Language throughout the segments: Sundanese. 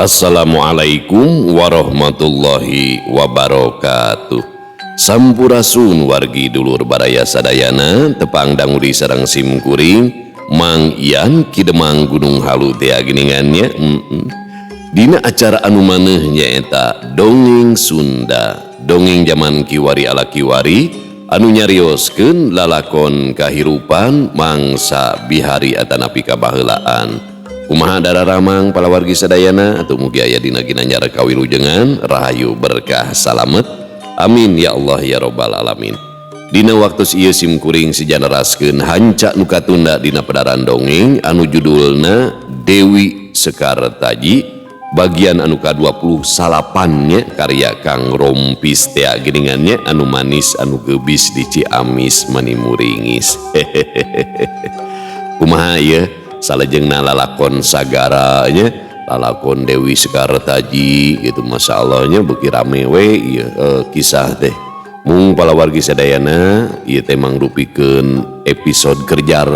Assalamualaikum warahmatullahi wabarakatuh. Sampurasun wargi dulur baraya sadayana, tepang dangudi sareng sim kuring Mang Ian Ki Demang Gunung Halu teh geningannya. Dina acara anu maneuh nyaeta Dongeng Sunda, dongeng zaman kiwari ala kiwari anu nyarioskeun lalakon kahirupan mangsa bihari atanapi kabaheulaan. Kumaha dararamang palawargi sadayana atau mugi aya dina ginanjar kawilujengan rahayu berkah salamet. Amin ya Allah ya robbal alamin. Dina waktu ieu sim kuring sijanaraskeun hanca nu katunda dina pedaran dongeng anu judulna Dewi Sekartaji bagian anu ka-29 nya karya Kang Rompis tea geningannya anu manis anu gebis di Ciamis manimuringis. Kumaha ieu salajengna lalakon sagara nya lalakon Dewi Sekartaji gitu, masya Allahnya beuki rame we ieu kisah teh. Mung palawargi sadayana ieu teh mangrupikeun episode kejar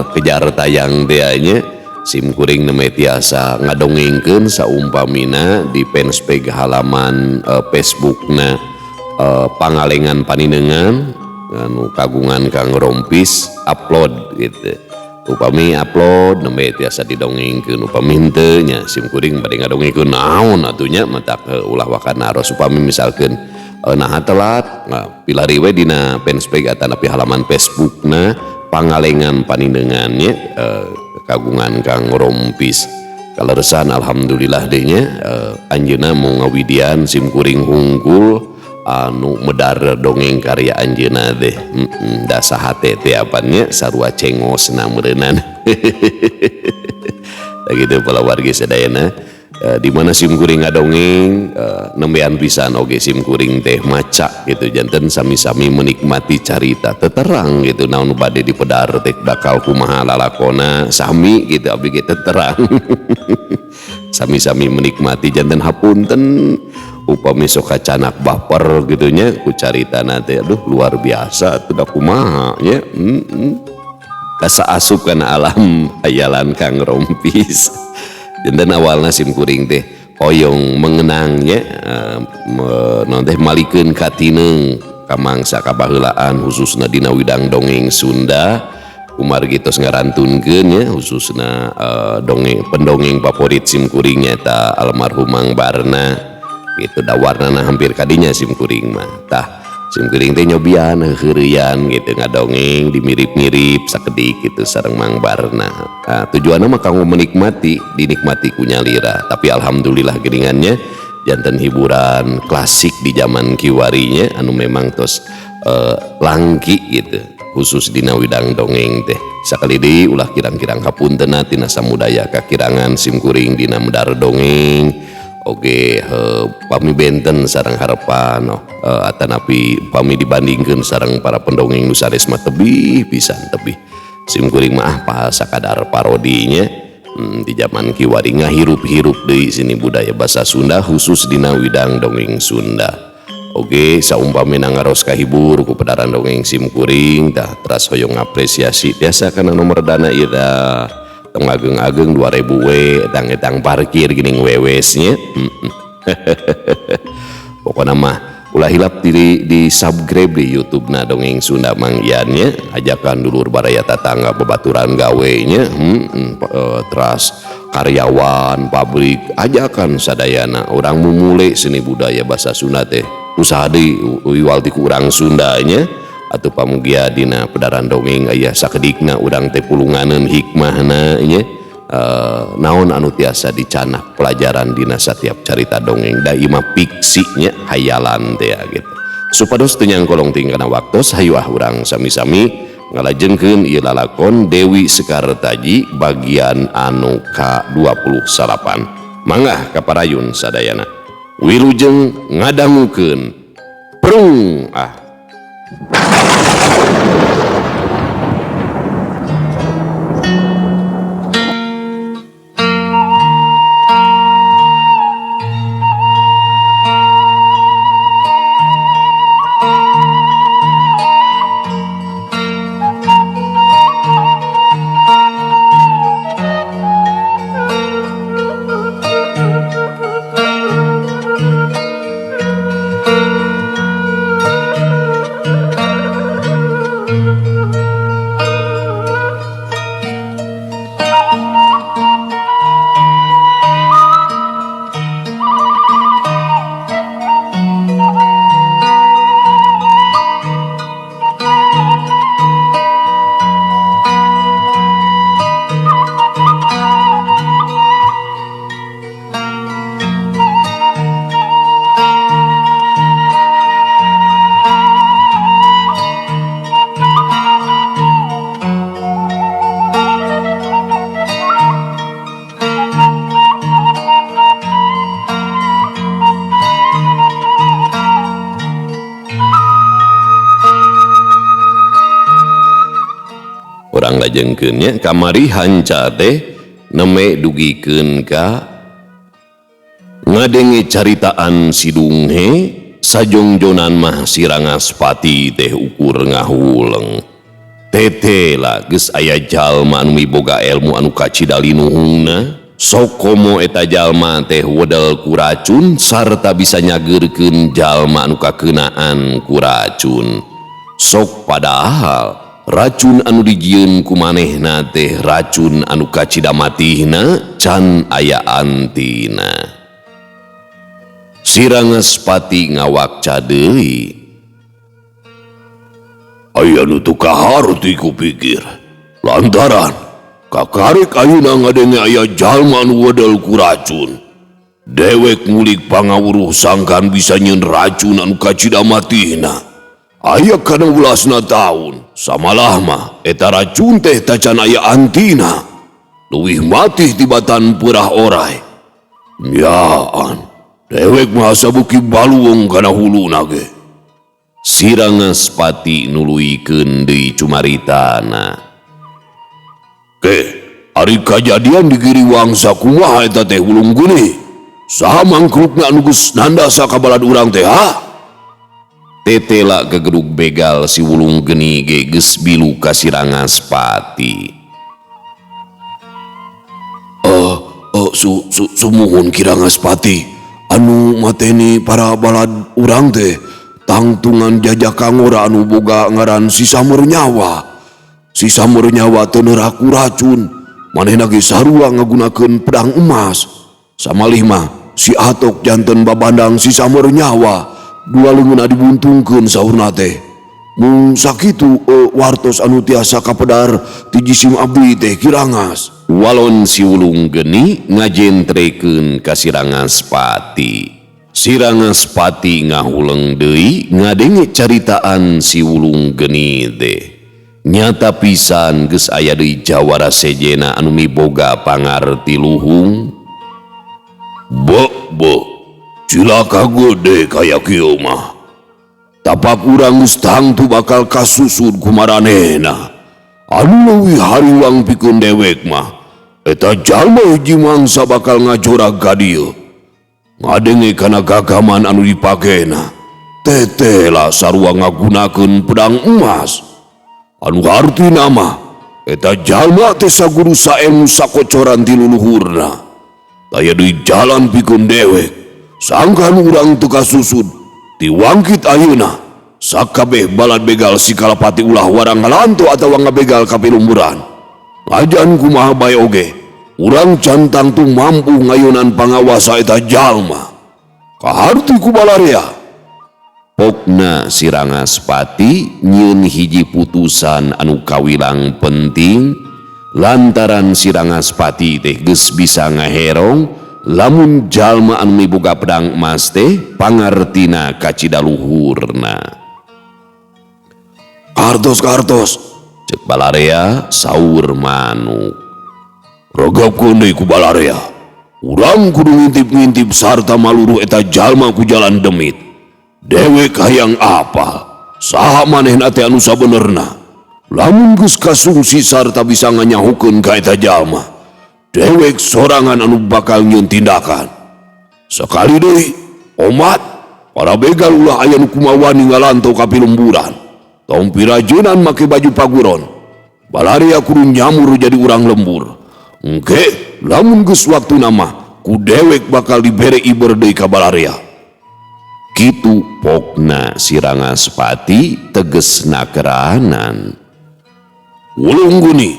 tayang teh nya. Sim kuring nembe tiasa ngadongengkeun saumpamina di fanspage halaman Facebookna Pangalengan Paninengan anu kagungan Kang Rompis upload gitu. Upami upload nembe tiasa didongengkeun, upami henteu nya sim kuring bade ngadongengkeun naon atuh nya matak ulah wakana aros. Upami misalkeun naha telat pilari we dina fanspage atanapi halaman Facebookna Pangalengan Paninengan nya kagungan Kang Rompis. Kaleresan alhamdulillah deh nya anjeunna mau ngawidian sim kuring hungkul anu medar dongeng karya anjeunna deh. Da sahate teh apannya sarua cengosna meureunnan. Tah kitu palawargi sadayana di mana sim kuring ngadongeng nembean pisan oge sim kuring teh maca gitu, janten sami-sami menikmati carita teterang gitu naon bade dipedar teh bakal kumaha lalakona sami gitu abdi ge teterang. Sami-sami menikmati janten hapunten upami sok kacanak baper gitu nya ku caritana teh, aduh luar biasa atuh da kumaha nya. Asa asup kana alam hayalan Kang Rompis. Janten awalna sim kuring teh hoyong mengenangnya naon teh malikeun katineung ka mangsa kabaheulaan khususna dina widang dongeng Sunda. Kumargi tos ngarantunkeun nya khususna dongeng pendongeng favorit sim kuring nyaeta almarhum Mang Barna gitu, da warnana hampir kadinya sim kuring mah. Tah sim kuring teh nyobian heureuyan gitu ngadongeng dimirip-mirip sakedik gitu sareng Mang Barna. Nah, tujuanna mah kanggo menikmati, dinikmati ku nyalira, tapi alhamdulillah geuningannya janten hiburan klasik di zaman kiwarinya anu memang tos langki gitu khusus dina widang dongeng teh. Sakali deui ulah kirang-kirang hapuntenna tina samudaya kakirangan sim kuring dina medar dongeng oge pami benten sareng harepan atanapi pami dibandingkeun sareng para pendongeng nu sanes mah tebih pisan tebih. Sim kuring mah ah sakadar parodinya di zaman kiwari ngahirup-hirup deui sini budaya bahasa Sunda khusus dina widang dongeng Sunda. Oge saumpamina ngaros kahibur ku pedaran dongeng sim kuring tah teras hoyong apresiasi biasa kana nomor dana ieu tah tong ageng-ageng 2000 we etang-etang parkir geuning wewesnya. Pokona mah ulah hilap diri di subscribe di YouTube na Dongeng Sunda Mang Ian nya, ajakan dulur baraya tatangga babaturan gawe nya, teras karyawan pabrik ajakan sadayana urang mumule seni budaya bahasa Sunda teh usaha deui wiwal ti ku urang Sunda nya. Atuh pamugia dina pedaran dongeng aya sakedikna urang teh pulunganeun hikmahna nya, naon anu tiasa dicanak pelajaran dina satiap carita dongeng da ieu mah fiksi nya hayalan teh gitu. Supados teu nyangkolong ting kana waktos hayu ah urang sami-sami ngalajengkeun ieu lalakon Dewi Sekartaji bagian anu ka-29. Mangga kaparayun sadayana. Wilujeng ngadangukeun prung ah. Lanjangkeun nya kamari hanca teh neme dugikeun ka ngadenge caritaan si Dunghe sajongjonan mah si Rangaspati teh ukur ngahuleng. Tetela geus aya jalma anu miboga ilmu anu kacida linuhungna. Sokomo eta jalma teh wedel ku racun sarta bisa nyageurkeun jalma anu kakeunaan ku racun. Sok padahal racun anu dijieun ku manehna teh racun anu kacida matihna can aya antina. Si Rangaspati ngawakca deui. Aya nu teu kaharti kupikir. Lantaran kakarik ayeuna ngadenge aya jalma anu wedel ku racun. Dewek ngulik pangawuruh sangkan bisa nyeun racun anu kacida matihna. Aya kana ulasna taun, samalah mah eta racun teh tacan aya antina. Leuwih matih tibatan peurah orai. Yaan, dewek mah asa beuki baluweung kana huluna ge. Si Rangaspati nuluykeun deui cumaritana. Ke, ari kajadian di Giri Wangsa kumaha eta teh Wulung Geni? Saha mangkrukna anu geus nandasa ka balad urang teh ha? Tetela gegedug begal si Wulung Geni ge geus bilu ka si Rangaspati. Sumuhun Ki Rangaspati, anu mateni para balad urang teh tangtungan jajak kangora anu boga ngaran si Samurnyawa. Si Samurnyawa teu neuraku racun, manehna ge sarua ngagunakeun pedang emas. Samalih mah si Atok janten babandang si Samurnyawa, dua leungeunna dibuntungkeun saurna teh. Mung sakitu wartos anu tiasa kapedar ti jisim abdi teh Ki Rangas. Walon si Wulung Geni ngajentrekeun ka si Rangaspati. Si Rangaspati ngahuleng deui ngadenge caritaan si Wulung Geni teh. Nyata pisan geus aya deui jawara sejena anu miboga pangarti luhung. Be, be, cilaka gede kaya kieu mah. Tapak urang geus tangtu bakal kasusud ku maranehna. Anu leuwih hariwang pikeun dewek mah, eta jalma hiji mangsa bakal ngajorag ka dieu. Ngadenge kana gagaman anu dipakena, tetela sarua ngagunakeun pedang emas. Anu hartina mah, eta jalma teh saguru saelmu sakocoran ti luluhurna. Taya deui jalan pikeun dewek, sangkan urang teu kasusud, tiwangkit ayeuna. Sakabeh balad begal si Kalapati ulah warang ngalanto atawa ngabegal ka pilumburan. Ajan kumaha bae oge, urang can tangtu mampu ngayonan pangawasa eta jalma. Kaharti ku balarea. Pokna si Rangaspati nyieun hiji putusan anu kawilang penting lantaran si Rangaspati teh geus bisa ngaherong lamun jalma anu miboga pedang emas teh pangartina kacida luhurna. Kartos kartos, cek balarea saur manuk. Regapkeun deui ku balarea. Urang kudu ngintip-ngintip sarta maluruh eta jalma ku jalan demit. Dewek hayang apal, saha manehna teh anu sabenerna. Lamun geus kasungsi sarta bisa nganyahukeun ka eta jalma, dewek sorangan anu bakal nyieun tindakan. Sakali deui, omat, para begal ulah aya nu kumawani ngalanto ka pilumburan. Tong pirajenan make baju paguron. Balaria kudu nyamur jadi urang lembur. Engke, lamun geus waktuna mah, ku dewek bakal dibere iber deui ka balaria. Kitu pokna si Rangaspati tegesna keranan. Wulung Geni,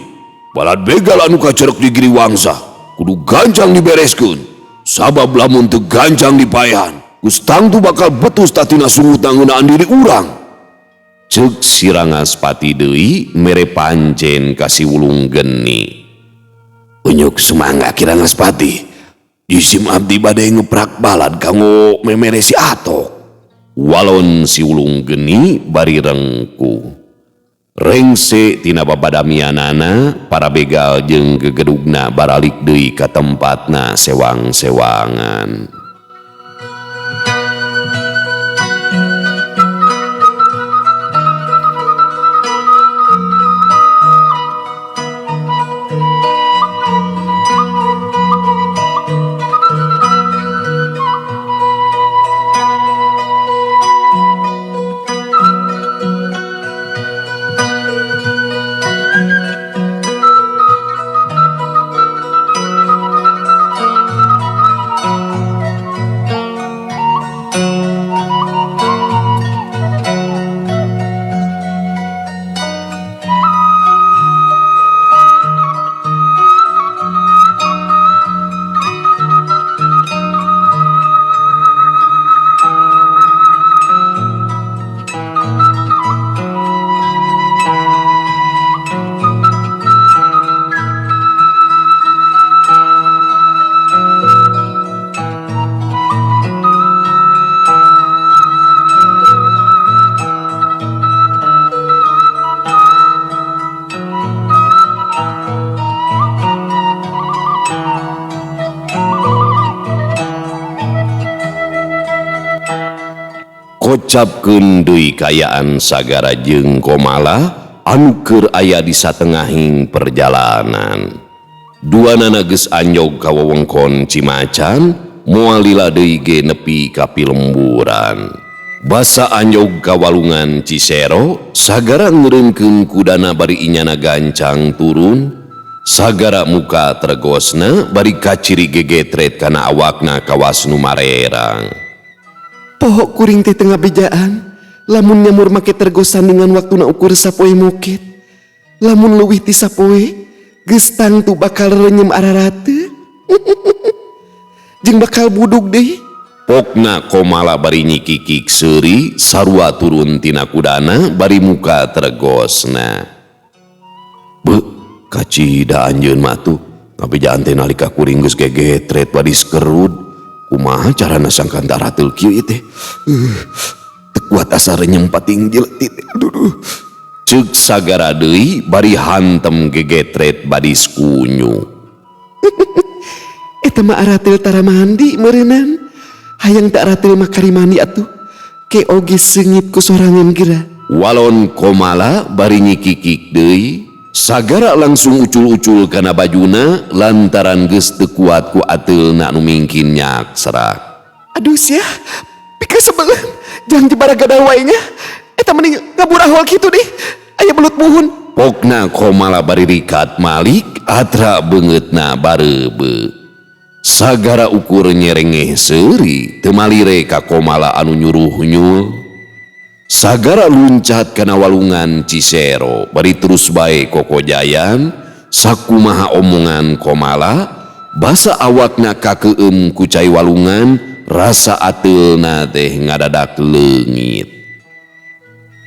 balad begal anu kacerek di Giri Wangsa, kudu gancang dibereskeun. Sabab lamun teu gancang dipaehan, geus tangtu bakal betus tatina sungut ngeunaan diri urang. Ceuk si Rangaspati deui mere pancen ka si Wulung Geni. Unyuk sumangga Ki Rangaspati, jisim abdi bade ngeprak balad kanggo memere si Atok. Walon si Wulung Geni bari rengkuh. Rengse tina babadamianana para begal jeung gegedugna baralik deui ka tempatna sewang-sewangan. Kocapkeun deui kaayaan Sagara jeung Komala anu keur aya di satengahing perjalanan. Duanana geus anjog ka wewengkon Cimacan, moal lila deui ge nepi ka pilemburan. Basa anjog ka walungan Cisero, Sagara ngeureunkeun kudana bari inyana gancang turun. Sagara muka tregosna bari kaciri gegetret kana awakna kawas nu marerang. Poho kuring teh teu ngabejaan, lamun nyamur make tergos sandingan waktuna ukur sapoe moket. Lamun leuwih ti sapoe, geus tangtu bakal renyem ararate. Jeung bakal budug deui. Pokna Komala bari nyikikik seuri sarua turun tina kudana bari muka tregosna. Beuh, kacida anjeun mah tuh ngabejaan teh nalika kuring geus gegetret badis kerud. Kumaha carana sangkan taratul kieu ieu teh? Teu kuat asa renyem pating jeletit. Aduh. Ceuk Sagara deui bari hantem gegetret badis kunyu. Eta mah aratil tara mandi meureunnan. Hayang teu aratil mah kari mandi atuh. Ke oge seungit ku sorangan geura. Walon Komala bari nyikikik deui. Sagara langsung ucul-ucul kana bajuna lantaran geus teu kuat ku ateulna nu mingkin nyaksrak. Aduh sia, pikasebeleun jang dibaragada wae nya. Eta mending ngaburahol kitu deh. Aya belut buhun. Pokna Komala bari rikat malik atra beungeutna bareubeuh. Sagara ukur nyerengeh seuri teu malire ka Komala anu nyuruh nyul. Sagara luncat kana walungan Cisero bari terus bae kokojayan sakumaha omongan Komala basa awakna kakeum ku cai walungan rasa ateulna teh ngadadak leungit.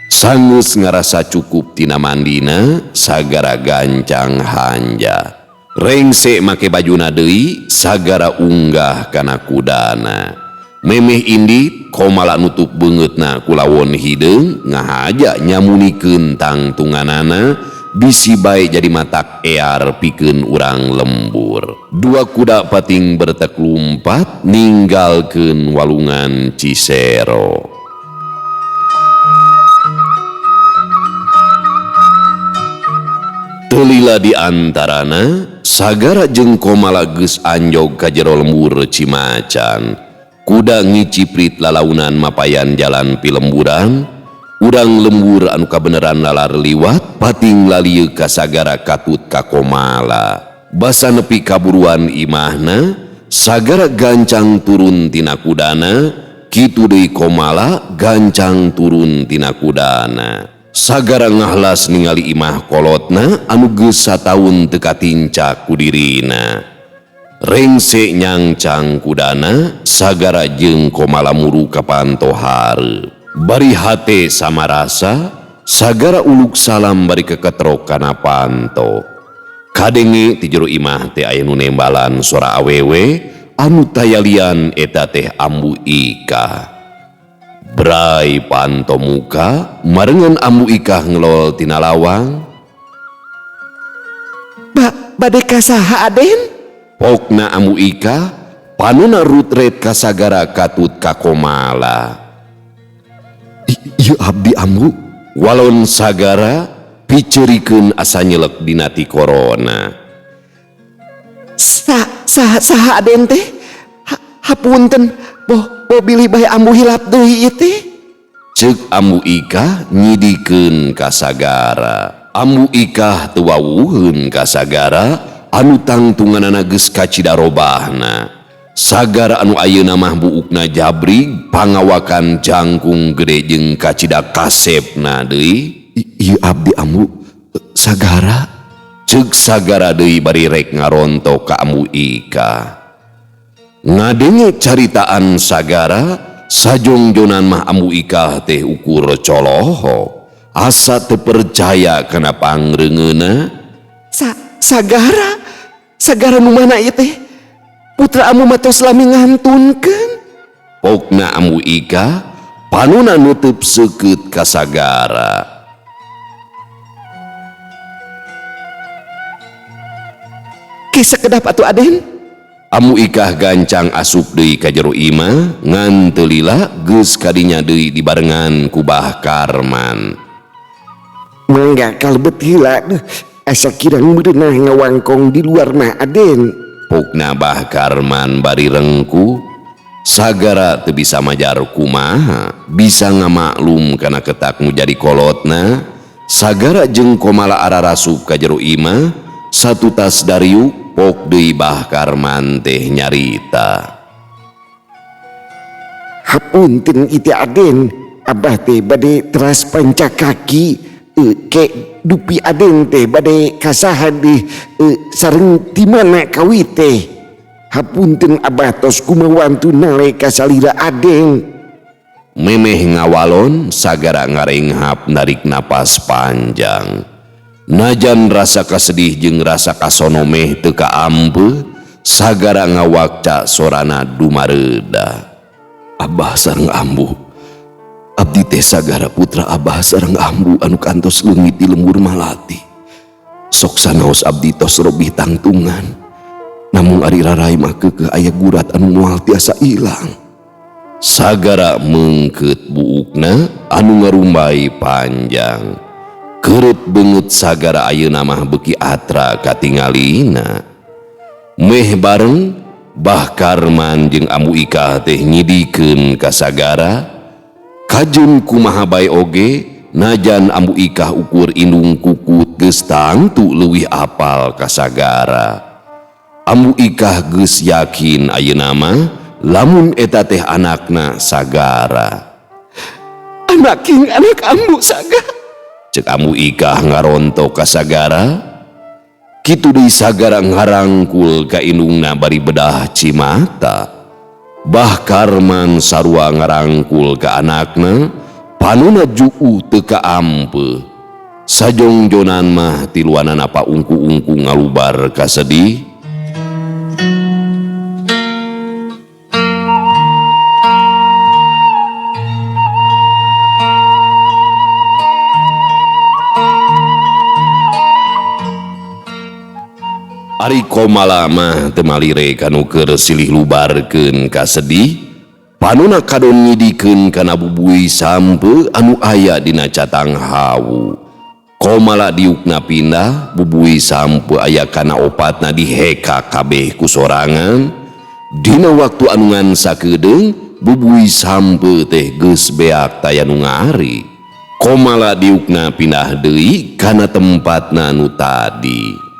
Sanggeus ngarasa cukup tina mandina Sagara gancang hanja. Rengse make bajuna deui Sagara unggah kana kudana. Memeh indit Komala nutup beungeutna ku lawon hideung ngahaja nyamunikeun tangtunganana bisi bae jadi matak ear pikeun urang lembur. Dua kuda pating bertek lumpat ninggalkeun walungan Cisero. Teu lila di antarana Sagara jeung Komala geus anjog ka jero lembur Cimacan. Kuda ngiciprit lalaunan mapayan jalan pilemburan. Urang lembur anu kabeneran lalar liwat pating lalieu ka Sagara katut ka Komala. Basa nepi kaburuan imahna Sagara gancang turun tina kudana, kitu deui Komala gancang turun tina kudana. Sagara ngahlas ningali imah kolotna anu geus sataun teu katincak ku dirina. Rengse nyangcang kudana Sagara jeung Komala muru ka panto hareup. Bari hate samarasa Sagara uluk salam bari keketrok kana panto. Kadenge ti jero imah teh aya nu nembalan sora awewe anu tayalian eta teh Ambu Ika. Brai panto muka marengan Ambu Ikah ngelol tina lawang. Bade ka saha Aden? Pokna Ambu Ika panona rutret ka Sagara katut ka Komala. Ieu abdi Ambu. Walon Sagara piceurikeun asa nyelek dina ti korona. Saha Aden teh? Hapunten, boh bilih bae Ambu hilap deui ieu teh. Ceuk Ambu Ika nyidikeun ka Sagara. Ambu Ika teu wawuheun ka Sagara anu tangtunganana geus kacida robahna. Sagara anu ayeuna mah buukna jabrig pangawakan jangkung gede jeung kacida kasepna deui. Ieu abdi Ambu Sagara. Ceuk Sagara deui bari rek ngarontok ka Ambu Ika. Ngadenge caritaan Sagara sajongjonan mah Ambu Ika teh ukur colohok. Asa teu percaya kana pangreungeuna. Sagara? Sagara nu mana ieu teh? Putra Ambu mah tos lami ngantunkeun. Pokna Ambu Ika panona nutup seukeut ka Sagara. Ki sekedap atuh Aden. Ambu Ikah gancang asup deui ka jero imah ngan teu lila geus kadinya deui dibarengan ku Bah Karman. Mangga kalebet heula asa kirang meureunah ngawangkong di luar mah Aden. Pokna Bah Karman bari rengkuh. Sagara teu bisa majar kumaha bisa ngamaklum kana ketak nu jadi kolotna. Sagara jeung Komala ararasup ka jero imah satutas dariuk pok deui Bah Karman teh nyarita. Hapunten ieu Aden, abah teh bade teras panca kaki ke dupi Aden teh bade kasaha deui sareng ti mana kawit teh. Hapunten abah tos kumawantu nale kasalira Aden. Memeh ngawalon sagara ngarenghap narik napas panjang. Najan rasa kasedih jeung rasa kasonomeh teu kaampeuh, sagara ngawakca sorana dumareudah. Abah sareng ambu, abdi teh sagara putra abah sareng ambu anu kantos leungit di lembur Malati. Sok sanaos abdi tos robih tangtungan. Namun ari rarai mah keukeuh aya gurat anu moal tiasa ilang. Sagara meungkeut buukna anu ngarumbai panjang. Keureut beungeut sagara ayeuna mah beuki atra katingalina. Meh bareng Bah Karman jeung Ambu Ikah teh nyidikeun ka sagara. Kajeun kumaha bae oge najan Ambu Ikah ukur indung kukut geus tangtu leuwih apal ka sagara. Ambu Ikah geus yakin ayeuna mah lamun eta teh anakna sagara. Anak king anak ambu saga. Cek Ambu Ikah ngarontok ka sagara. Kitu deui sagara ngarangkul ka indungna bari bedah cimata. Bah Karman sarua ngarangkul ka anakna, panona juu teu kaampeuh. Sajongjonan mah tiluanana paungku-ungku ngalubar kasedih. Ari Komala mah teu malire kanu keur silih lubarkeun kasedih, panona kadon nyidikeun kana bubui sampeu anu aya dina catang hawu. Komala diukna pindah, bubui sampeu aya kana opatna diheka kabeh ku sorangan. Dina waktu anu ngan sakedeung, bubui sampeu teh geus beak taya nu ngari. Komala diukna pindah deui kana tempatna nu tadi.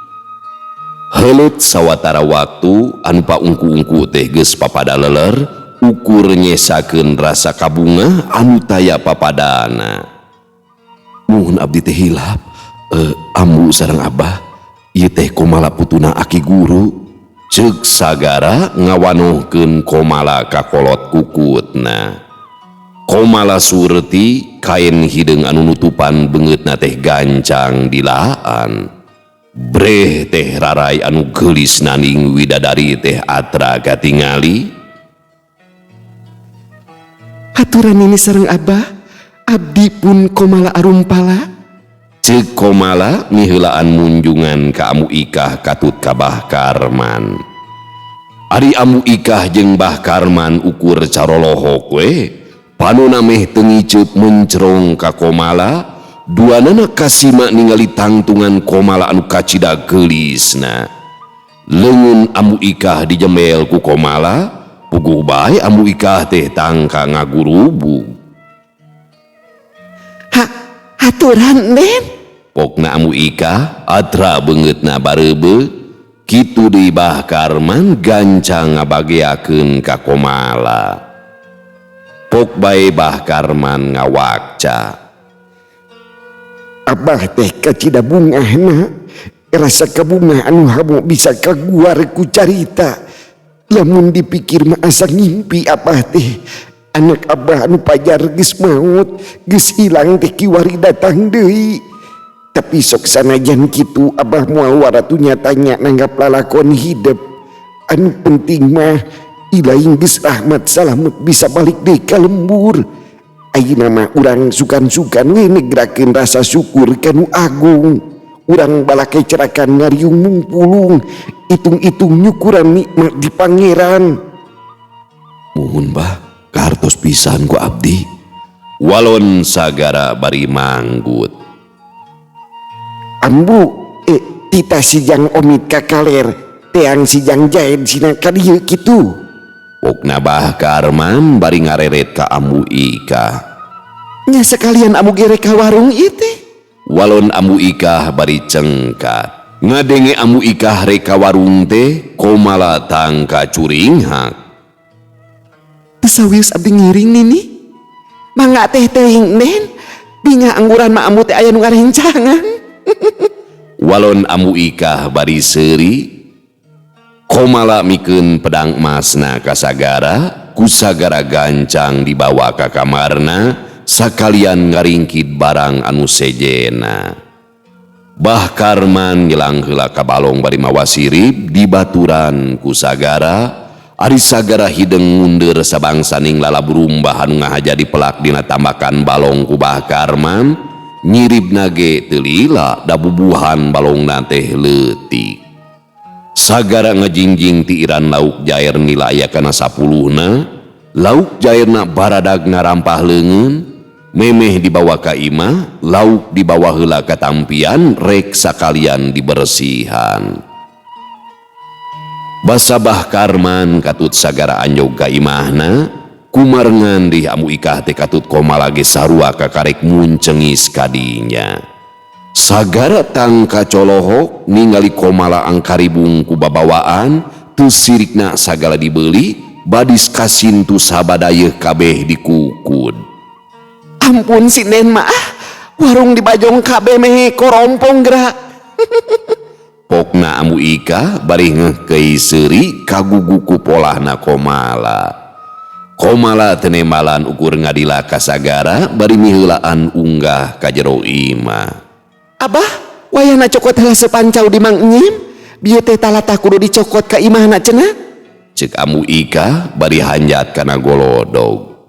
Heuleut sawatara waktu anu paungku-ungku teh geus papada leler ukur nyesakeun rasa kabungah anu taya papadana. Nuhun abdi teh hilap, ambu sareng abah, ieu teh Komala putuna aki guru. Ceuk sagara ngawanohkeun Komala ka kolot kukutna. Komala surti kain hideung anu nutupan beungeutna teh gancang dilaan. Breh teh rarai anu geulis naning widadari teh atra katingali. Haturan ini sareng abah, abdi pun Komala arumpala. Ceuk Komala miheulaan munjungan ka Ambu Ikah katut ka Bah Karman. Ari Ambu Ikah jeung Bah Karman ukur carolohok we, panona meh teu ngiceup mencerong ka Komala. Duanana kasima ningali tangtungan Komala anu kacida geulisna. Leungeun Ambu Ikah dijemel ku Komala, puguh bae Ambu Ikah teh tangka ngagurubug. Ha, haturan Den. Pokna Ambu Ikah atra beungeutna bareubeuh, kitu deui Bah Karman gancang ngabageakeun ka Komala. Pok bae Bah Karman ngawakca. Abah teh kacida bungahna, rasa kabungah anu hamu bisa kaguar ku carita. Lamun dipikir mah asa ngimpi abah teh. Anak abah anu pajar geus maot, geus hilang teh kiwari datang deui. Tapi sok sanajan kitu abah moal waratu nyatanya nanggap lalakon hidep. Anu penting mah ilaing geus rahmat salamet bisa balik deui ka lembur. Ayeuna mah urang sukan-sukan we negrakeun rasa syukur ka nu agung. Urang balake cerakan ngariung mungpulung itung-itung nyukuran nikmat di pangeran. Muhun bah, kartos pisan ku abdi. Walon Sagara bari manggut. Ambu tita sijang omit ka kaler teang sijang jaed sina ka dieu kitu. Pokna Bah Karman bari ngareret ka Ambu Ika. Nya sekalian ambu gere ka warung ieu teh. Walon Ambu Ikah bari cengkat. Ngadenge Ambu Ikah rek ka warung teh Komala tangka curinghak. Teu sawios abdi ngiring nini. Mangga teh teuing nen. Bingah angguran mah ambu teh aya nu ngarencangan. Walon Ambu Ikah bari seuri. Komala mikeun pedang emasna ka Sagara, ku Sagara gancang dibawa ka kamarna sakalian ngaringkid barang anu sejena. Bah Karman nyelang heula ka balong bari mawa sirip dibaturan ku Sagara. Ari Sagara hideung ngundur sabangsaning lalaburumbah anu ngahaja dipelak dina tambakan balong ku Bah Karman, nyiribna ge teu lila da bubuhan balongna teh leutik. Sagara ngajingjing tiiran lauk jair nila aya kana sapuluhna, lauk jairna baradag ngarampah leungeun, memeh dibawa ka imah, lauk dibawa heula ka tampian rek sakalian dibersihan. Basabah Karman katut Sagara anjog ka imahna, kumarengan dih Ambu Ikah teh katut Komala ge sarua kakarek muncengis kadinya. Sagara tangka colohok ningali Komala angkaribung ku babawaan, teu sirikna sagala dibeli, badis kasintu sabadayeuh kabeh dikukud. Ampun sinden mah, warung dibajong kabeh meh korompong gerak. Pokna Ambu Ika bari ngeuhkeui seuri kagugu ku polahna Komala. Komala teu nembalan ukur ngadila ka Sagara bari miheulaan unggah ka jero imah. Abah, wayahna cokot heula sepancau di Mang Enyim, bieu teh talatah kudu dicokot ka imahna cenah. Ceuk Ambu Ika bari hanjat kana golodog.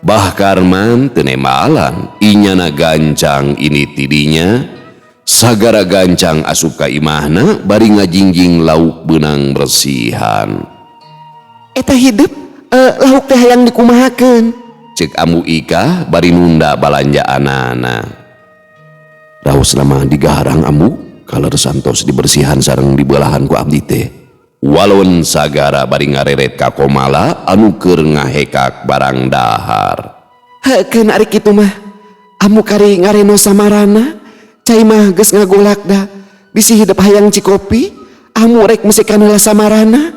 Bah Karman teu nembalan, inyana gancang ini tidinya. Sagara gancang asup ka imahna bari ngajingjing lauk beunang bersihan. Eta hidup, lauk teh hayang dikumahakeun. Ceuk Ambu Ika bari nunda balanjaanana. Raos lama digaharang ambu kaler santos dibersihan sareng dibelahan ku abdi teh. Walon Sagara bari ngareret ka Komala anu keur ngahekak barang dahar. Heukeun ari kitu mah. Ambu kari ngareno samarana. Cai mah geus ngagolak da. Bisi hidep hayang cikopi, ambu rek mesekan heula samarana.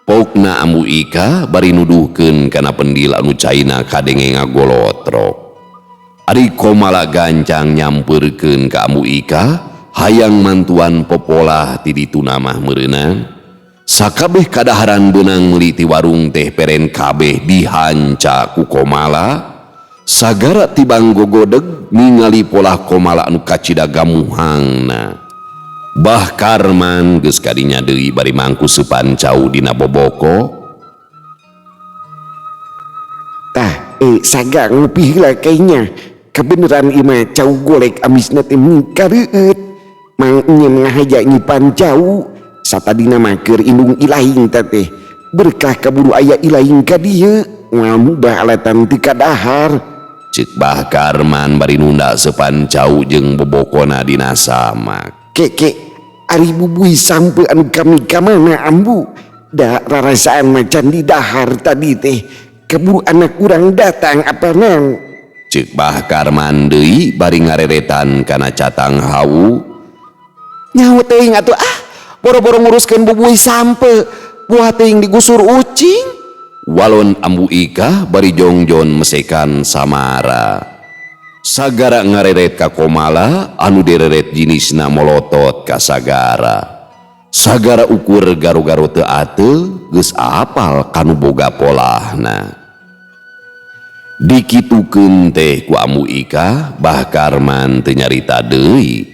Pokna Ambu Ika bari nuduhkeun kana pendil anu caina kadenge ngagolotrok. Ari Komala gancang nyampeurkeun ka Ambu Ika, hayang mantuan popolah ti dituna mah meureunang. Sakabeh kadaharan beunang meuli ti warung teh peren kabeh dihanca ku Komala. Sagara tibang gogodeg ningali polah Komala anu kacida gamuhangna. Bah Karman geus kadinya deui bari mangku seupan cau dina boboko. Tah, Saga ngopi heula kayaknya. Kebeneran ieu mah cau golek amisna teh mingkareueut. Mang Enyem ngahaja nyipan cau. Satadina mah keur indung ilahing teh. Berkah kaburu aya ilahing ka dieu. Moal mubah alatan teu kadahar. Ceuk Bah Karman bari nunda seupan cau jeung bobokona dina samak. Keke, ari bubui sampe anu kami ka mana ambu? Da rarasaan macan di dahar tadi teh. Keburu anak urang datang apa nang? Ceuk Bah Karman deui bari ngareretan kana catang hawu. Nyaho teuing atuh ah, boro-boro nguruskeun bubui sampe, buah teuing digusur ucing. Walon Ambu Ika bari jongjon mesekan samara. Sagara ngareret ka Komala anu direret jinisna molotot ka Sagara. Sagara ukur garu-garu teu ateul geus apal kanu boga polahna. Dikitukeun teh ku Ambu Ika, Bah Karman teu nyarita deui.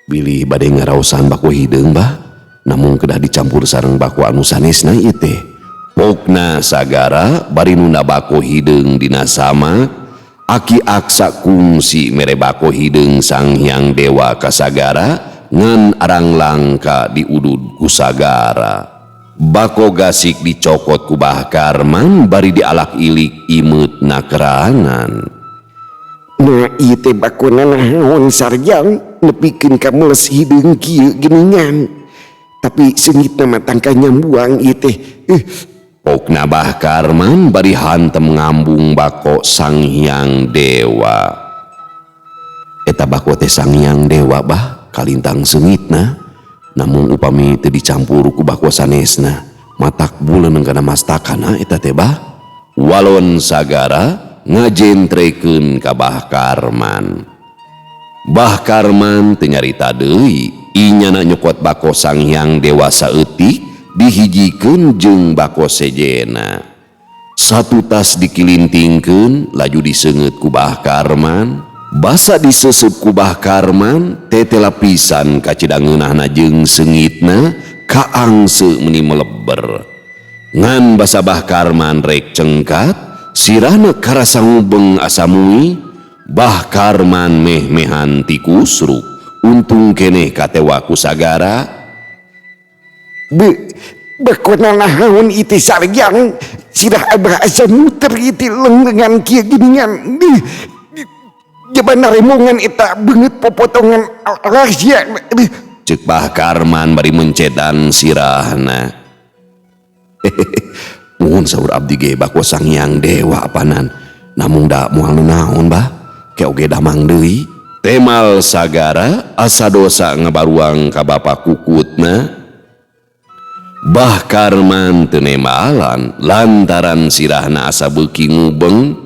Bilih bade ngaraosan bako hideung bah, namun kedah dicampur sareng bako anu sanesna ieu teh. Pokna Sagara bari nunda bako hideung dina samak. Aki Aksa kungsi mere bako hideung Sang Hyang Dewa ka sagara ngan arang langka diudud ku sagara. Bako gasik dicokot ku Bah Karman bari dialak ilik imeut nakerangan. Nah ieu teh bakona naon sarjang nepikeun ka meles hideung kieu geuningan. Tapi seungitna mah tangka nyambuang ieu teh. Pokna Bah Karman bari hantem ngambung bako Sang Hyang Dewa. Eta bako teh Sang Hyang Dewa bah kalintang seungitna. Namun upami teu dicampur ku bako sanesna matak buleuneng kana mastakana eta teh bah. Walon sagara ngajentrekeun ka Bah Karman. Bah Karman teu nyarita deui, inyana nyokot bako Sang Hyang Dewa saeutik dihijikeun jeung bako sejena. Satu tas dikilintingkeun laju diseungeut ku Bah Karman. Basa disesep ku Bah Karman tetela pisan kacida ngeunahna jeung seungitna kaangse meuni meleber. Ngan basa Bah Karman rek cengkat sirahna karasa ngubeng asa mui. Bah Karman meh-mehan tikusruk untung keneh katewa ku sagara. Bakona naon ieu teh sarjang sirah abah asa muter ieu teh lenglengan kieu geuningan. Jabana remongan eta beungeut popotongan rahasia. Ceuk Bah Karman bari mencetan sirahna. Muhun saur abdi ge bako Sang Hyang Dewa apanan. Namung da moal nu naon bah, ke oge damang deui. Temal sagara asa dosa ngabaruang ka bapa kukutna. Bah Karman teu nembalan lantaran sirahna asa beuki ngubeng.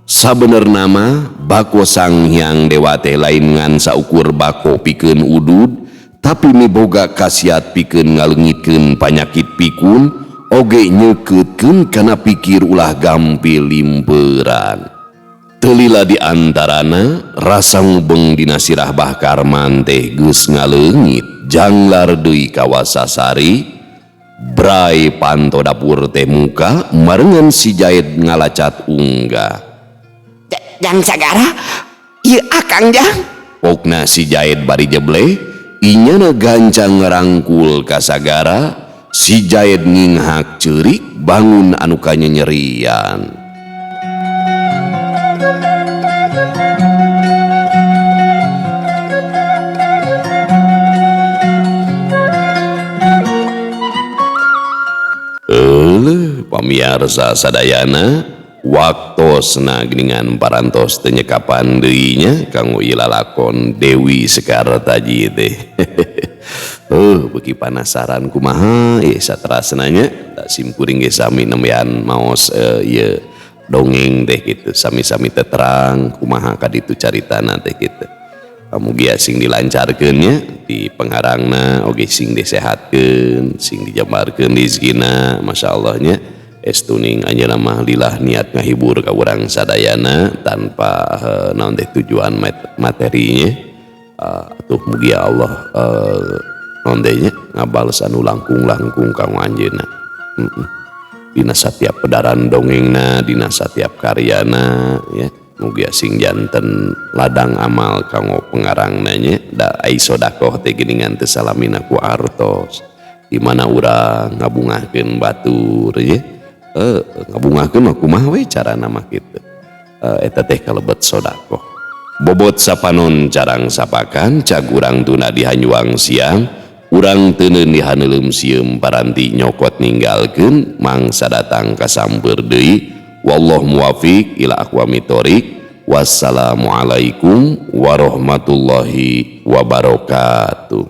Sabenerna mah bako Sang Hyang Dewa teh lain ngan saukur bako pikeun udud, tapi miboga khasiat pikeun ngaleungitkeun panyakit pikun oge nyekeutkeun kana pikir ulah gampil limperan. Telila di antarana rasa ngubeng dina sirah Bah Karman teh geus ngaleungit janglar deui ka Wasasari. Brai panto dapur teh muka marengan si Jaid ngalacat unggah. Jang sagara, ieu akang jang. Pokna si Jaid bari jebleh, inyana gancang ngerangkul ka sagara. Si Jaid nginghak ceurik bangun anu kanyenyerian. Euleuh pamiarsa sadayana, waktosna geuningan parantos teu nyekapan deui nya kanggo ieu lalakon Dewi Sekartaji teh. Beuki panasaran kumaha ieu saterasna nya, da simkuring ge sami nembean maos ieu dongeng teh kitu, sami-sami teu terang kumaha ka ditu caritana teh kitu. Mugia sing dilancarkeun nya di pengharangna oge sing disehatkeun, sing dijambarkeun rizkina, masyaallah nya. Estuning anjeunna mah lillah niat ngahibur ka urang sadayana tanpa naon teh tujuan materinya. Atuh mugia Allah naon teh nya ngabales anu langkung-langkung ka anjeunna. Dina satiap pedaran dongengna, dina satiap karyana ya. Mugia sing janten ladang amal kanggo pengarangna nya. Da ai sedekah teh geuningan teu salamina ku artos. Di mana urang ngabungahkeun batur nya. Ngabungahkeun mah kumaha we carana mah kitu. Eta teh kalebet sedekah. Bobot sapanon carang sapakan cag urang tuna dihanyuang siang, urang teuneun dihaneuleum sieum paranti nyokot ninggalkeun mangsa datang kasamper deui. Wallahu muwafiq ila aqwamit thoriq. Wassalamualaikum warahmatullahi wabarakatuh.